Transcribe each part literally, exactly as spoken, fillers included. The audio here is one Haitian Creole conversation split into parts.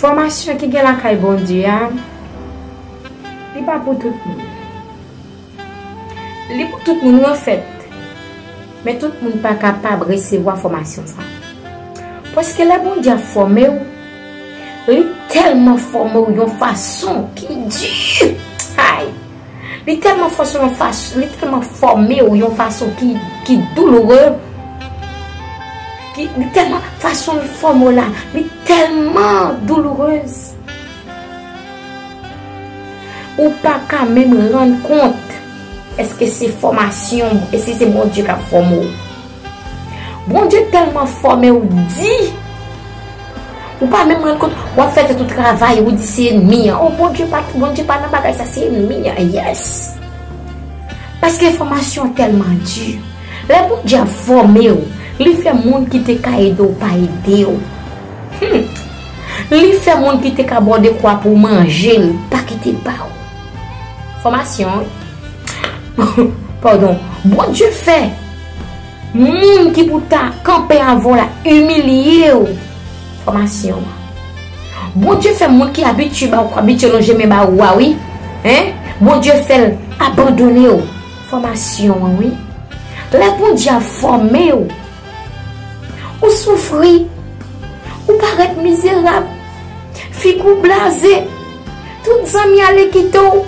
Fòmasyon ki gen lakay Bondye a, li pa pou tout moun. Li pou tout moun, wi, anfèt. Men tout moun pa kapab resevwa fòmasyon sa. Paske lè Bondye ap fòme w, li tèlman fòme w yon fason ki di. Ay! Li tèlman fòse yon fason, li tèlman fòme w yon fason ki, ki douloure. Ki, li tèlman, fason li fòme w la, li tèlman douloureuse. Ou pa ka menm rann kont èske se fòmasyon, èske se Bondye k ap fòme w. Bondye tèlman fòme w di, ou pa menm rann kont, w ap fè tèt ou travay, ou di se ènmi an. Oh, Bondye pa, Bondye pa nan bagay sa, se ènmi an, yes. Paske fòmasyon tèlman di. Lè Bondye ap fòme w, li fè moun ki te ka ede w pa ede w. Hmm. Li fè moun ki te ka ba w dekwa pou w manje l, pa kite l ba w. Fòmasyon, wi. Padon. Bondye fè moun ki pou ta kanpe avè w la imilye w. Fòmasyon an. Bondye fè moun ki abitye ba w, abitye lonje men ba ou a, wi. Hein? Bondye fè l abandone w. Fòmasyon an, wi. Lè Bondye ap fòme w, ou soufri, ou parèt mizerab, figi w blaze, tout zanmi ale kite w,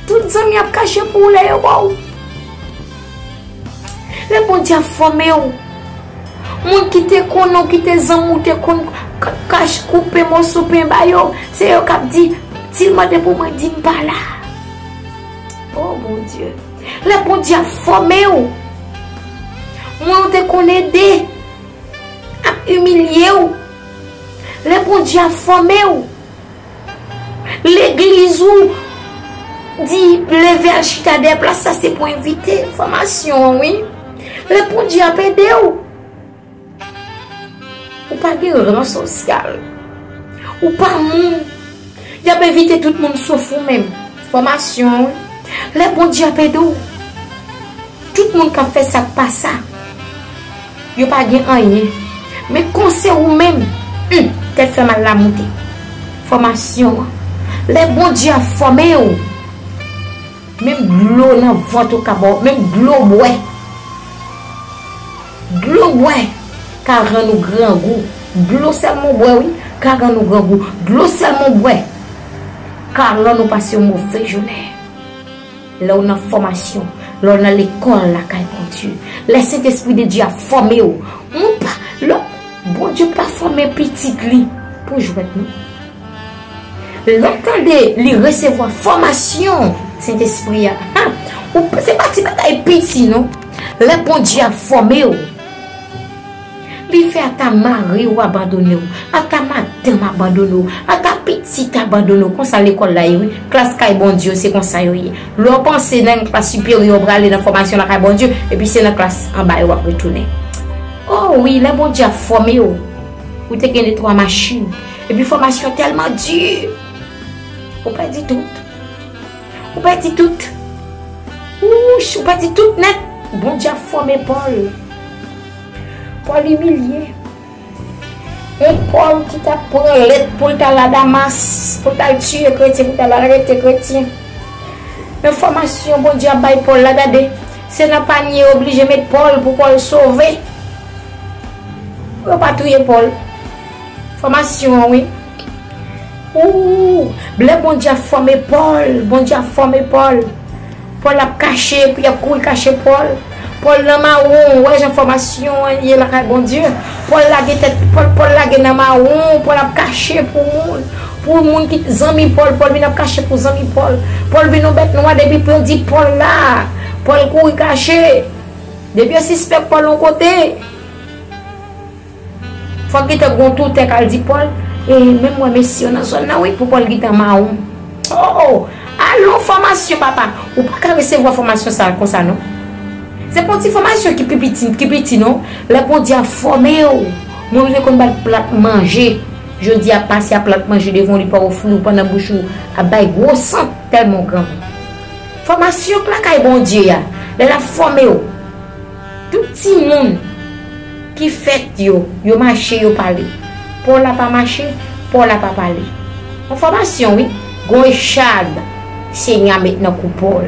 tout zanmi ap kache pou ou lè yo wè w. Lè Bondye ap fòme w, moun ki te konnen w, ki te zanmi w, te konn k-, kach, koupe moso pen ba yo, se yo k ap di, si l mande pou mwen, di m pa la. Oh, Bondye. Lè Bondye ap fòme w, moun ou te konn ede ap imilye w. Lè Bondye ap fòme w, legliz ou di leve al chita dèyè plas sa, se pou envite. Fòmasyon an, wi. Lè Bondye ap ede w, ou pa gen ran sosyal. Ou pa moun. Y ap envite tout moun sof ou menm. Fòmasyon, wi. Lè Bondye ap ede w, tout moun k ap fè sa k pa sa, yo pa gen anyen. Men kon se ou menm, hmm, tèt fè mal la moute. Fòmasyon an. Lè Bondye ap fòme w, menm dlo nan vant ou ka ba w, menm dlo w bwè. Dlo w bwè ka rann ou grangou. Dlo sèlman w bwè, wi, ka rann ou grangou. Dlo sèlman w bwè ka rann ou pase yon move jounen. Lè w nan fòmasyon, lè w nan lekòl lakay Bondye, lè Sentespri de Dye ap fòme w, moun pa, lè Bondye pa fòme pitit li pou jwèt, non. Lè w tande li resevwa fòmasyon Sentespri a, ha, ou, se pa ti bagay piti, non. Lè Bondye ap fòme w, li fè ata mari w abandone w, ata madanm abandone w, ata pitit abandone w. Konsa lekòl la ye, wi. Klas kay Bondye yo, se konsa yo ye. Lè w panse nan yon klas siperyè, w prale nan fòmasyon lakay Bondye, epi se nan klas anba yo w ap retounen. Oh wi, lè Bondye ap fòme w, ou te gen de twa machin, epi fòmasyon tèlman di, ou pèdi tout. Ou pèdi tout. Wouch, ou pèdi tout nèt. Bondye ap fòme Pòl. Pòl imilye. Yon Pòl ki t ap pran lèt pou l t al a Damas, pou l t al tiye kretyen, pou l t al arete kretyen. Men fòmasyon Bondye ap bay Pòl la, gade, se nan panye yo oblije met Pòl pou Pòl sove. Pou yo pa touye Pòl. Fòmasyon an, wi. Ooh, lè Bondye ap fòme Pòl, Bondye ap fòme Pòl. Pòl ap kache, epi y ap kouri kache Pòl. Pòl nan mawon, ou wè jan fòmasyon an ye lakay Bondye. Pòl lage tèt, Pòl, Pòl lage nan mawon, Pòl ap kache pou moun. Pou moun ki zanmi Pòl, Pòl vin ap kache pou zanmi Pòl. Pòl vin yon bèt nwa depi pou yo di Pòl la. Pòl kouri kache. Depi yo sispèk Pòl yon kote, fòk gentan gon toutè k al di Pòl, e menm mwen mesye yo nan zòn nan wi, pou Pòl gentan mawon. Oh, alon fòmasyon papa, ou pa ka resevwa fòmasyon sa konsa non. Se pa yon ti fòmasyon ki pi piti, ki piti non. Lè Bondye ap fòme w, moun ou te konn bay plat manje, jodi a pase a plat manje devan w, li pa ofri w pandan bouch ou ap bay gwo sant tèlman w granmoun. Fòmasyon k lakay Bondye a, lè l ap fòme w, tout timoun ki fèt yo, yo mache, yo pale. Pòl la pa mache, Pòl la pa pale. Enfòmasyon, wi. Gon echad Senyè a met nan kou Pòl.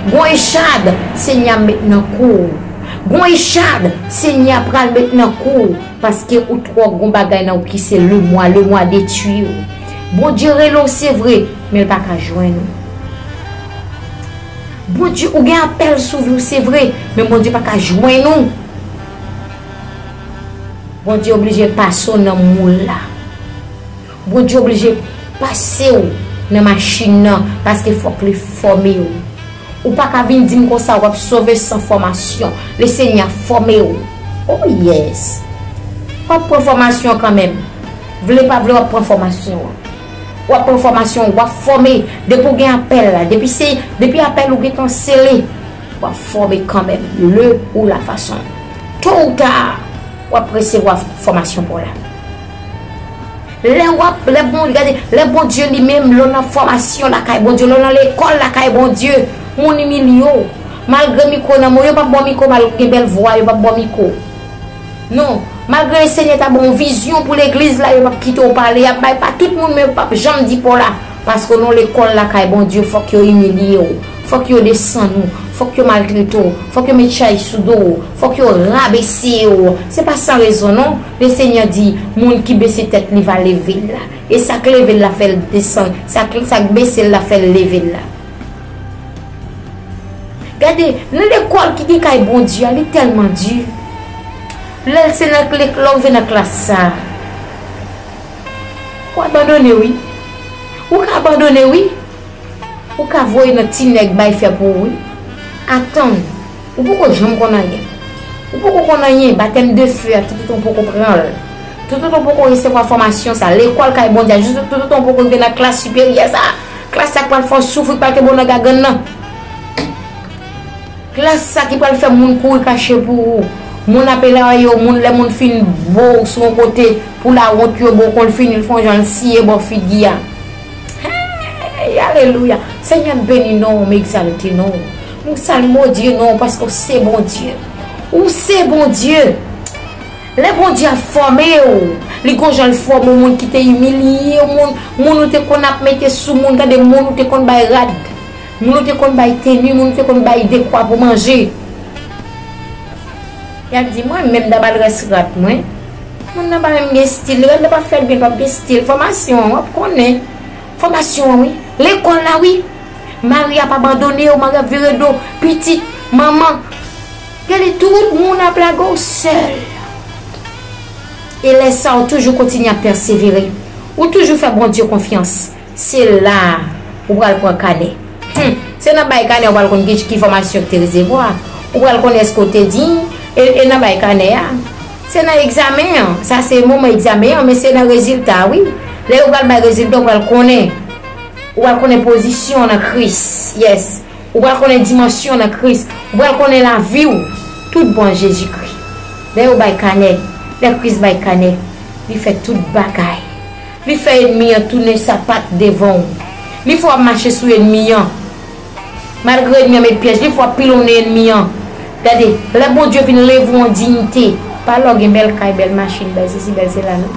Gon echad Senyè a met nan kou w. Gon echad Senyè a pral met nan kou w. Paske ou twò gon bagay nan ou ki se lemwa. Lemwa detwi w. Bondye rele w, se vre, men l pa ka jwenn ou. Bondye, ou gen apèl sou vi w, se vre, men Bondye pa ka jwenn ou. Bondye oblije pase w nan moul la. Bondye oblije pase w nan machin nan, paske fòk li fòme w. Ou pa ka vin di m konsa w ap sove san fòmasyon. Lesenyè fòme w. Oh yes. W ap pran fòmasyon kanmenm. Vle pa vle, w ap pran fòmasyon an. W ap pran fòmasyon, w ap fòme. Depi w gen apèl la, depi se, depi apèl ou gentan sele, w ap fòme kanmenm, le ou la fason. To ou ta, w ap resevwa fòmasyon pa w la. Lè w ap, lè bon, gade, lè Bondye li menm, lè w nan fòmasyon lakay Bondye, lè w nan lekòl lakay Bondye, moun imilye w. Malgre mikwo nan men w, yo p ap ba w mikwo, malgre w gen bèl vwa, yo p ap ba w mikwo. Non, malgre Senyè ta ba w yon vizyon pou legliz la, yo p ap kite w pale, y ap bay pa tout moun, men yo p ap janm di pa w la. Paske w nan lekòl lakay Bondye, fòk yo imilye w, fòk yo desann ou, fòk yo maltrete w, fòk yo met chay sou do w, fòk yo rabese w. Se pa san rezon non. Lesenyè di, moun ki bese tèt li va leve l la. E sa k leve l la fè l desann, sa k, sa k bese l la fè l leve l la. Gade, nan lekòl ki gen kay Bondye a, li tèlman di. Lè l se nan lè, lè w rive nan klas sa a, ou abandone wi. Ou ka abandone wi. Ou ka voye nan ti nèg bay fè pou ou wi. Atann, ou poko janm konn anyen. Ou poko konn anyen, batèm de fe a, toutotan w poko pran l. Toutotan w poko resevwa fòmasyon sa, lekòl kay Bondye a, jis toutotan w poko rive nan klas siperyè sa. Klas sa k pral fè w soufri, k pral kenbe w nan gagann nan. Klas sa ki pral fè moun kouri kache pou ou. Moun ap elaye w, moun lè moun fin bo w sou yon kote pou lawont yo bo w, kon l fini l fè yon jan l siye bò figi a. Hey, alelouya. Senyè, m beni non w, m egzalte non w. M salmodye non w paske w se Bondye. Ou se Bondye. Lè Bondye ap fòme w, li gon jan l fòme w, moun ki te imilye w, moun, moun ou te konn ap mete sou moun, gade moun ou te konn bay rad, moun ou te konn bay teni, moun ou te konn bay dekwa pou manje. Y ap di, mwen menm dabal rès rat mwen. Moun nan pa menm gen stil, li rele pa fè l byen, l p ap gen stil. Fòmasyon an, w ap konnen. Fòmasyon an, wi. Lekòl la, wi. Mari ap abandone w, mari ap vire do. Pitit, manman. Gade tout moun ap lage w sèl. E lè sa, ou toujou kontinye ap pèsevere. Ou toujou fè Bondye konfyans. Se la a ou pral pran kanè. Hmm, se nan bay kanè ou pral konn ki, ki fòmasyon ki te resevwa. Ou pral konn èske ou te diy, e, e nan bay kanè a. Se nan egzamen an. Sa se moman egzamen an, men se nan rezilta a, wi. Lè yo pral bay rezilta, ou pral konnen. Ou pral konnen pozisyon w nan Kris. Yes. Ou pral konnen dimansyon w nan Kris. Ou pral konnen lavi w tout bon an Jezikri. Lè yo bay kanè, lè Kris bay kanè, li fè tout bagay. Li fè ènmi an tounen sapat devan w. Li fè w ap mache sou ènmi an. Malgre ènmi an met pyèj, li fè w ap pilonnen ènmi an. Gade, lè Bondye vin leve w an diyite, pa lè w gen bèl kay, bèl machin, bèl sesi, bèl sela, non.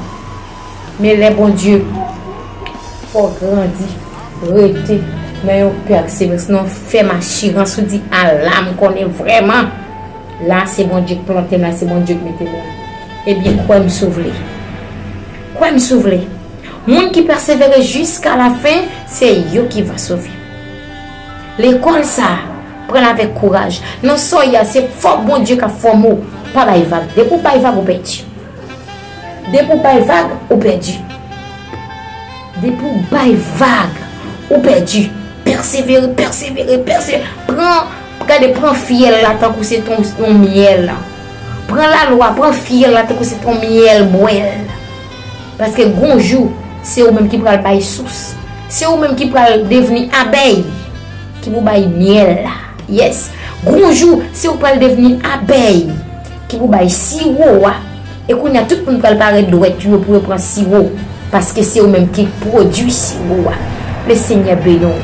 Men lè Bondye fè w grandi, rete nan yon pèseverans, nan yon fèm asirans, ou di, "Ala, m konnen vrèman, la se Bondye k plante m la, se Bondye k mete m la." Ebyen, kwè m si w vle. Kwè m si w vle. Moun ki pèsevere jiska lafen, se yo ki va sove. Lekòl sa a, pran l avèk kouraj. Nan sa w ye a, se fòk Bondye k ap fòme w. Pa bay vag. Depi w bay vag, ou pèdi. Depi w bay vag, ou pèdi. Depi w bay vag, ou pèdi. Pèsevere, pèsevere, pèsevere. Pran, gade, pran fyèl la tankou se t on, on myèl. Pran lalwa, pran fyèl la tankou se t on myèl, bwè l. Paske gon jou, se ou menm ki pral bay sous. Se ou menm ki pral devni abèy ki pou bay myèl la. Yes. Gon jou, se ou pral devni abèy ki pou bay siwo a. E kounye a, tout moun pral parèt dwèt yo pou yo pran siwo. Paske se ou menm ki pwodui siwo a. Lesenyè beni w.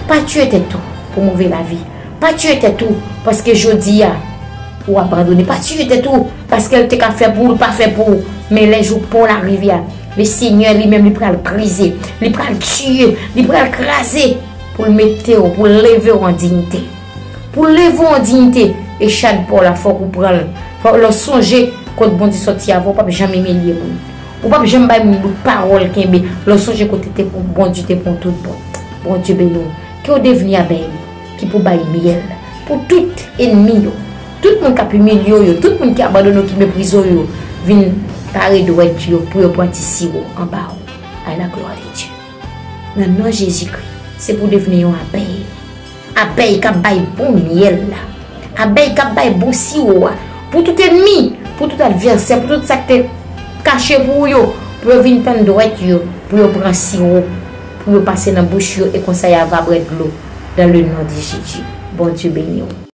Pa tiye tèt ou pou move lavi. Pa tiye tèt ou paske jodi a, ou abandone. Pa tiye tèt ou paske l te ka fè pou ou, l pa fè pou ou. Men lè jou pa w la rive a, Le Senyè li menm, li pral brize, li pral tiye, li pral kraze pou l mete w, pou l leve w an diyite. Pou l leve w an diyite, e chad pa w la, fòk ou pran l. Fòk lè w sonje kot Bondye sòti avè w, w p ap janm imilye moun. Ou p ap janm bay moun bout pawòl kenbe. Lè w sonje kote te pou Bondye te pran w tout bon. Bondye beni w. Ke w devni abèy ki pou bay myèl pou tout ènmi yo. Tout moun k ap imilye w yo, tout moun ki abandone w, ki meprize w yo, vin pare dwèt yo pou yo pran ti siwo anba w. À la gloire de Dieu. Nan non Jezikri, se pou devni yon abèy. Abèy k ap bay bon myèl la. Abèy k ap bay bon siwo a. Pou tout ènmi, pou tout advèsè, pou tout sa k te kache pou yo, pou yo vin tann dwèt yo, pou yo pran siwo, pou yo pase nan bouch yo, e konsa y a va bwè dlo. Dans le nom de Jésus. Bondye beni w.